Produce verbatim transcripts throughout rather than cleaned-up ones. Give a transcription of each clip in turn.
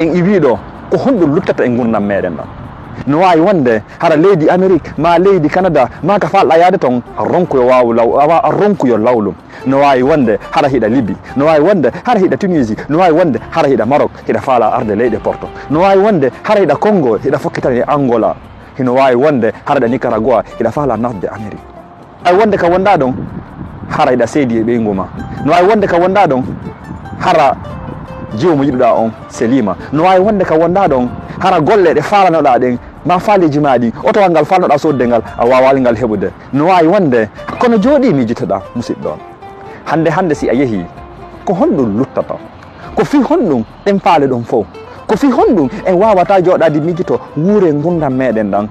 En iwii ɗo, ko honɗum luttata e ngurndan meɗen ɗan? No waawi wonde hara leydi Amerik, maa leydi Kanada, maa ka faalɗaa yaade ton, a ronkuyo waawu law-, a wa-, a ronkuyo lawlum. No waawi wonde hara hiɗa Libi. No waawi wonde hara hiɗa Tunisie. No waawi wonde hara hiɗa Marok, hiɗa faalaa arde leyɗe Porto. No waawi wonde hara hiɗa Kongo, hiɗa fokkitani e Angola. Hino waawi wonde hara hiɗa Nicaragua, hiɗa faalaa nasde Amerik. Ay wonde ka wonɗaa ɗon, hara hiɗa seedi e ɓeyngu maa. No waawi wonde ka wonɗaa ɗon, hara jiwo mo yiɗuɗaa on seliima. No waawi wonde ka wonɗaa ɗon, hara golle ɗe faalanoɗaa ɗen, maa faaleeji maa ɗin, otowal ngal faalnoɗaa soodude ngal, a waawaali ngal heɓude. No waawi wonde, kono jooɗii miijitoɗaa, musiɗɗo on. Hannde hannde si a yehii, ko honɗum luttata? Ko fii honɗum en faale ɗon fow? Ko fii honɗum en waawataa jooɗaade miijito wuure ngurndan meɗen ɗan?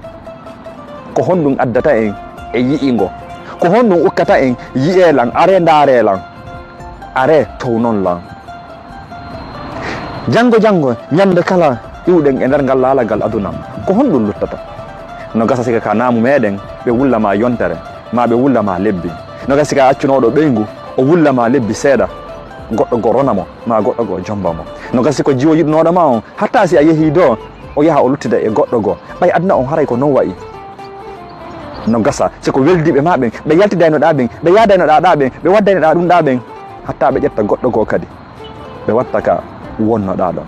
Ko honɗum addata en e yi'ingo? Ko honɗum ukkata en yi'ee lan, aree ndaaree lan, aree townon lan? Janngo janngo, ñannde kala iwɗen e nder ngal laalagal aduna, ko honɗum luttata? No gasa sika ka naamu meɗen, ɓe wulla ma yontere, maa ɓe wulla ma lebbi. No gasa sika accunooɗo ɓeyngu, o wulla ma lebbi seeɗa, goɗɗo goo rona mo, maa goɗɗo goo jomba mo. No gasa si ko jiwo yiɗunooɗo ma on, hatta si a yehii ɗoo, o yaha o luttida e goɗɗo goo. Ɓay aduna on haray ko non wa'i. No gasa si ko weldiiɓe maa ɓen, ɓe yaltidaynoɗaa ɓen, ɓe yaadaynoɗaa ɗaa ɓen, ɓe waddaynoɗaa ɗum ɗaa ɓen, hatta ɓe ƴetta goɗɗo goo kadi, ɓe watta ka wonnoɗaa ɗon.